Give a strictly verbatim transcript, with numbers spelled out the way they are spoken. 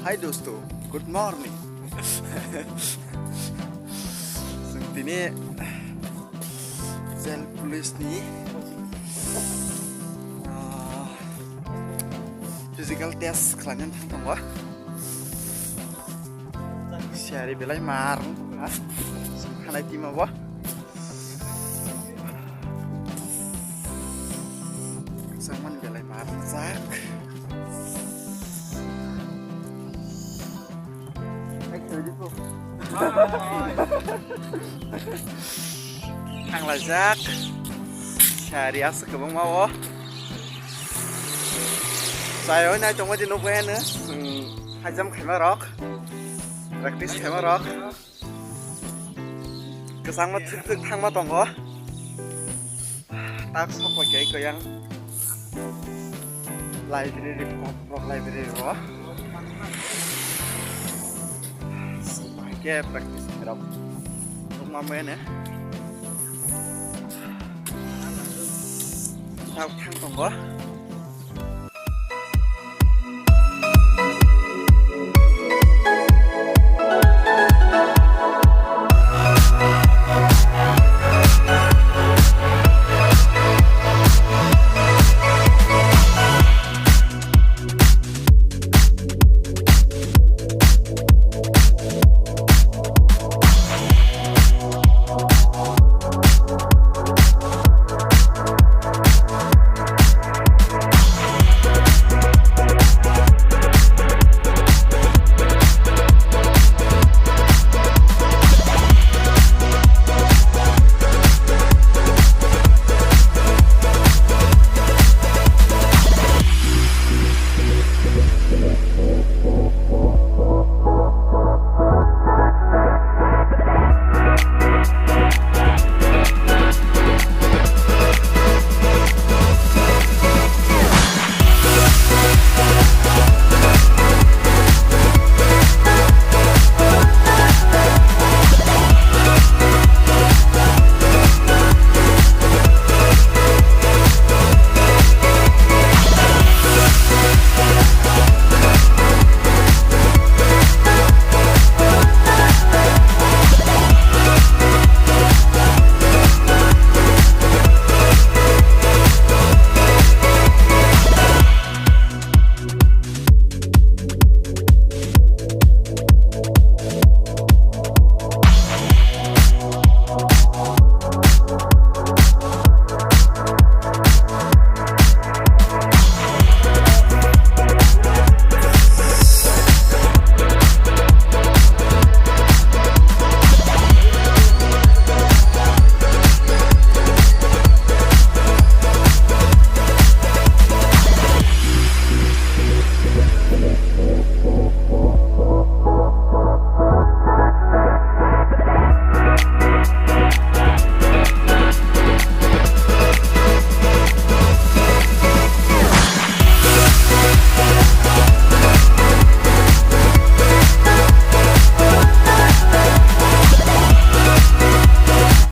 Hi dosto, good morning. Chwng tini jail police ni, ah, physical test khlaina thang tongo. Siyari belai mar wngkha, chwng khanai tima bo. Chwng mani belai mar wngjak. Thanglaijak. Sari aswk kwbangma o. Chayoi nai tongma di nukbai ano. Chwng hajam khaima rok. Practice khaima rok. Kwchangma thwk thwk thangma tongo. Tak sokoi khe koyang library, kokrok library o. Hai khe practice khairok. Nukma mene. Tak thang tongo.